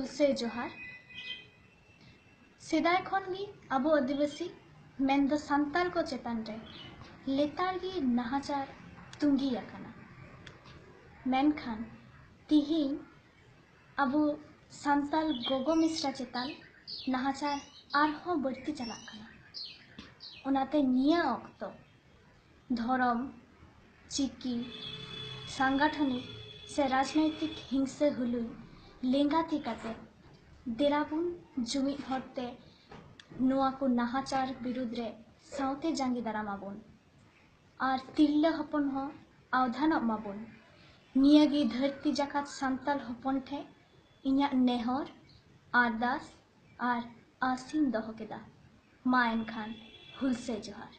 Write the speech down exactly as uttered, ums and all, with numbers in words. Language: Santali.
ᱥᱮ ᱡᱚᱦᱟᱨ᱾ ᱥᱮᱫᱟᱭ ᱠᱷᱚᱱ ᱜᱮ ᱟᱵᱚ ᱟᱹᱫᱤᱵᱟᱹᱥᱤ ᱢᱮᱱᱫᱚ ᱥᱟᱱᱛᱟᱲ ᱠᱚ ᱪᱮᱛᱟᱱ ᱨᱮ ᱞᱮᱛᱟᱲ ᱜᱮ ᱱᱟᱦᱟᱪᱟᱨ ᱛᱩᱸᱜᱤ ᱟᱠᱟᱱᱟ᱾ ᱢᱮᱱᱠᱷᱟᱱ ᱛᱤᱦᱤᱧ ᱟᱵᱚ ᱥᱟᱱᱛᱟᱲ ᱜᱚᱜᱚ ᱢᱤᱥᱨᱟ ᱪᱮᱛᱟᱱ ᱱᱟᱦᱟᱪᱟᱨ ᱟᱨᱦᱚᱸ ᱵᱟᱹᱲᱛᱤ ᱪᱟᱞᱟᱜ ᱠᱟᱱᱟ᱾ ᱚᱱᱟᱛᱮ ᱱᱤᱭᱟᱹ ᱚᱠᱛᱚ ᱫᱷᱚᱨᱚᱢ, ᱪᱤᱠᱤ, ᱥᱟᱝᱜᱟᱴᱷᱚᱱᱤᱠ ᱥᱮ ᱨᱟᱡᱽᱱᱳᱭᱛᱤᱠ ᱦᱤᱝᱥᱟᱹ ᱦᱩᱞᱩᱭ ᱞᱮᱸᱜᱟ ᱛᱤ ᱠᱟᱛᱮ ᱫᱮᱞᱟ ᱵᱚᱱ ᱡᱩᱢᱤᱫ ᱦᱚᱨᱛᱮ ᱱᱚᱣᱟ ᱠᱚ ᱱᱟᱦᱟᱪᱟᱨ ᱵᱤᱨᱩᱫᱽ ᱨᱮ ᱥᱟᱶᱛᱮ ᱡᱟᱸᱜᱮ ᱫᱟᱨᱟᱢ ᱟᱵᱚᱱ᱾ ᱟᱨ ᱛᱤᱨᱞᱟᱹ ᱦᱚᱯᱚᱱ ᱦᱚᱸ ᱟᱣᱫᱷᱟᱱᱚᱜ ᱢᱟᱵᱚᱱ᱾ ᱱᱤᱭᱟᱹᱜᱮ ᱫᱷᱟᱹᱨᱛᱤ ᱡᱟᱠᱟᱛ ᱥᱟᱱᱛᱟᱲ ᱦᱚᱯᱚᱱ ᱴᱷᱮᱱ ᱤᱧᱟᱹᱜ ᱱᱮᱦᱚᱨ, ᱟᱨᱫᱟᱥ ᱟᱨ ᱟᱥᱤᱧ ᱫᱚᱦᱚ ᱠᱮᱫᱟ᱾ ᱢᱟ ᱮᱱᱠᱷᱟᱱ ᱦᱩᱞᱥᱟᱹᱭ ᱡᱚᱦᱟᱨ᱾